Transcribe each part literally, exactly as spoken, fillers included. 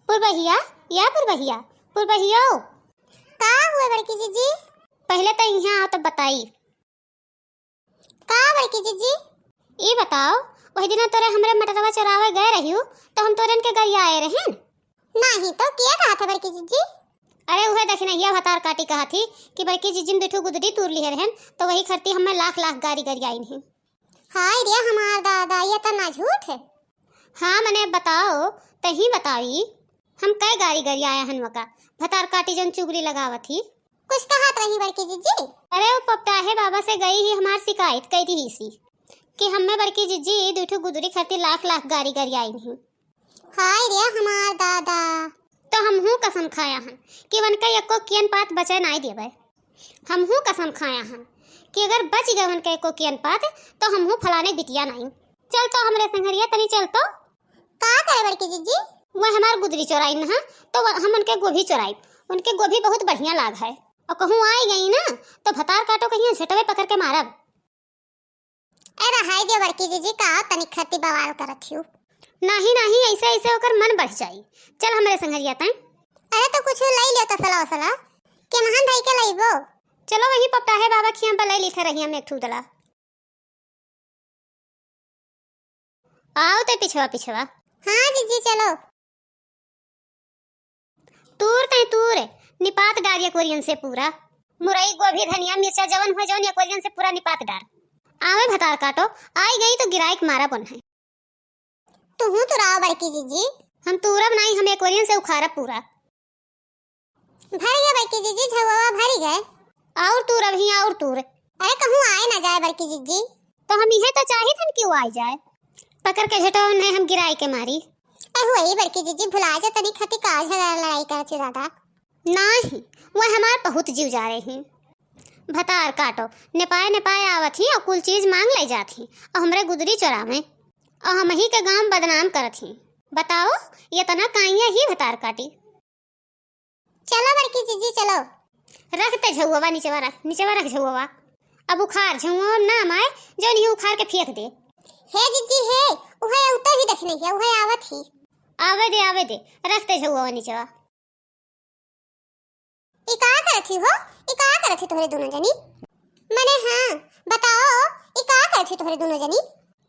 पुरबहिया, या पुरबहिया, पुरबहियो। का हुए बड़की जिज्जी? पहिले त इहाँ आओ तब बताई। का बड़की जिज्जी? ई बताओ, वही दिना तोरे हमरे मटरवा चोरावे गए रहियो, तो हम तोरेन के गरियाए रहेन? नाही तो, के कहत है बड़की जिज्जी? अरे उहे दखिनहिया भतार काटी कहत ही कि बड़की जिज्जी ने दुठू गुदड़ी तूर लिहे रहेन, तो वही खरती हमें लाख लाख गारी गरियाइन ही। हाय रे हमार दादा, ये तना झूठ है। हाँ, मने बताओ, तही बताई, हम कै गारी गरियाया हन वका, भतार काटी जौन चुगली लगावत ही। कुछ कहत रही बड़की जिज्जी? अरे, वो पपटाहे बाबा से गई ही हमार शिकायत कई दिहिसी कि हमें बड़की जिज्जी दुठू गुदड़ी खरती लाख लाख गारी गरियाइन ही। हाय रे हमार दादा। तो हमहू कसम खाया हन कि वनका एको कियन पात बचे नाई देबे। हमहू कसम खाया हन कि अगर बच गए वनका एको कियन पात, तो हमहू फलाने बिटिया नाई। चल तो हमरे संघरिया, तनी चल तो। का करे बड़की जिज्जी? वह हमार गुदरी चोराइन ह, तो वह, हम उनके गोभी चोराइब। उनके गोभी बहुत बढ़िया लाग है। और कहूँ आई गई ना, तो भतार काटो कहिया झटवे पकड़ के मारब। ए, रहाई दियो बड़की जिज्जी, का तनिक खरती बवाल करत हियो। नाही, नाही, ऐसे, ऐसे ओकर मन बढ़ जाई। चल हमरे संघरिया तैं। अरे तो कुछ लई लियो तसला उसला, के महान भाई के लईबो। चलो वही पपटाहे बाबा खियां पर लई ली थे रहिया में एक ठू दला। आओ ते पिछवा, पिछवा। हाँ जिज्जी, चलो। तूर तैं तूर, निपात डार यकवरियन से पूरा। मुरई, गोभी, धनिया, मिर्चा जवन हो जवन यकवरियन से पूरा निपात डार। आवे भतार काटो, आई गई तो गिराइक मारा बन है। तुहू तुराओ बड़की जिज्जी। हम तूरब नाई, हम यकवरियन से उखारब पूरा। भर गए बड़की जिज्जी, झउवा भर गए। और तूर अबही, और तूर। अरे कहूँ आए ना जाए बड़की जिज्जी। तो हम इहे तो चाहित हन कि वो आए जाए। पकड़ के झटवा उन्हें हम गिराए के मारी। ए हुई बड़की जिज्जी, भुला जा तनी खती का झगड़ा लड़ाई करत ही दादा। नाही, वह हमार बहुत जीव जा रही। भतार काटो, नेपाए नेपाए आवत ही और कुल चीज मांग ले जात ही और हमरे गुदरी चोरावे और हमही के गांव बदनाम करत ही। बताओ, ये तना काइया ही भतार काटी। चलो बड़की जिज्जी, चलो। रख ते झउवा, निचवा रख, निचवा रख झउवा। अब उखार, झउवा ना माए, जो नहीं उखार के फेंक दे। हे जिज्जी हे, उहे उतो ही दखिनहिया, उहे आवत ही। आवे दे, आवे दे, रख ते झउवा निचवा। ई का करत ही हो? ई का करत ही तोहरे दोनों जनी? मने हाँ, बताओ, ई का करत ही तोहरे दोनों जनी?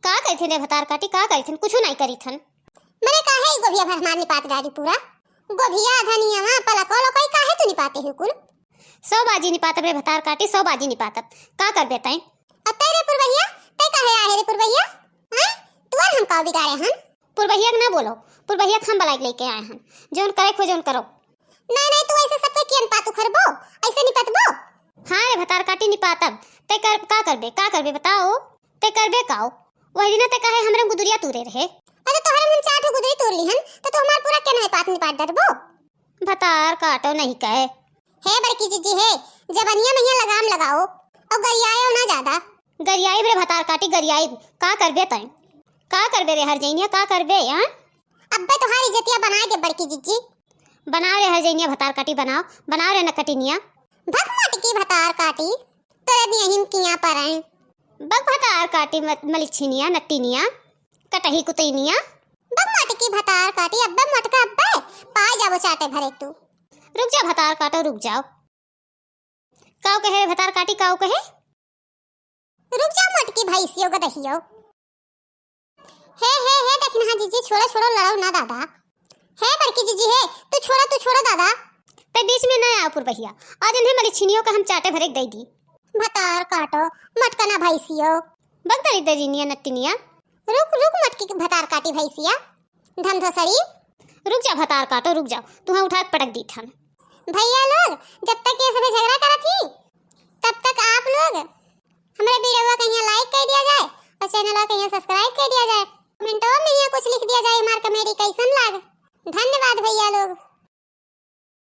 का करिथन रे भतार काटी, का करिथन? कुछू नाई करिथन। मने काहे ई गोभिया भर हमार निपात डारी पूरा? गोभिया, धनिया, पलको लोकई काहे तू निपाते ही कुल? सौ बाजी निपातब रे भतार काटी, सौ बाजी निपातब। का करबे तैं? अतै रे पुरबहिया, तै काहे आहे रे पुरबहिया? हैं? तुअर हम का बिगाड़े हन? पुरबहिया के ना बोलो, पुरबहिया के हम बलाइक लेके आए हन। जौन करे खो जौन करो। नहीं, नहीं, तू ऐसे सबके कियन पात उखरबो, ऐसे निपतबो? हाँ रे भतार काटी निपातब। तै कर, का करबे, का करबे बताओ? तै करबे काओ? वही दिन तै कहे हमरे गुदरिया तूरे रहे। अरे तोहरे हम चार ठो गुदरी तूर लिहन, तो तू हमार पूरा केनवे पात निपात डरबो? भतार काटो नहीं कहे। हे बड़की जिज्जी हे, जबनिया में हियां लगाम लगाओ, और गरियायो ना ज्यादा। गरियाइब रे भतार काटी, गरियाइब। का करबे तैं? का करबे रे हर जइनिया, का करबे, हाँ? अब्बे तोहार इज्जतिया बनाए दे बड़की जिज्जी। बनाओ रे हर जइनिया भतार काटी, बनाओ, बनाओ रे नकटिनिया। भग मटकी भतार काटी, तोरे दियहिन किया पर आए। बग भतार काटी म-, मलिछिनिया, नट्टिनिया, कटही कुतैनिया। बग मटकी भतार काटी, अब्बे मटका अब्बे, पाए जाबो चाटे भरे तू। रुक जा भतार काटो, रुक जाओ। काऊ कहे रे भतार काटी, काऊ कहे? रुक जा मोटकी भैंसियो गदहियो। हे, हे, हे, देखना जिज्जी, छोड़ो, छोड़ो, लड़ो ना दादा। हे बड़की जिज्जी, हे, तू छोड़ो, तू छोड़ो दादा। तै बीच में ना आओ पुरबहिया, आज इन्हें मलिछिनियों का हम चाटे भरे दे दी। भतार काटो, मटकना भैंसियो। बगदरी दरिनिया नट्टिनिया। रुक, रुक, मटकी के भतार काटी भैंसिया। धमधोसड़ी। रुक जा भतार काटो, रुक जाओ, तुहें उठा के पटक दी थन। भैया लोग, जब तक ये सभी झगड़ा करत ही, तब तक आप लोग हमरे वीडियो को कहीं like कर दिया जाए और चैनल को कहीं subscribe कर दिया जाए। कमेंटों में यहाँ कुछ लिख दिया जाए, हमार कॉमेडी कैसन लाग। धन्यवाद भैया लोग।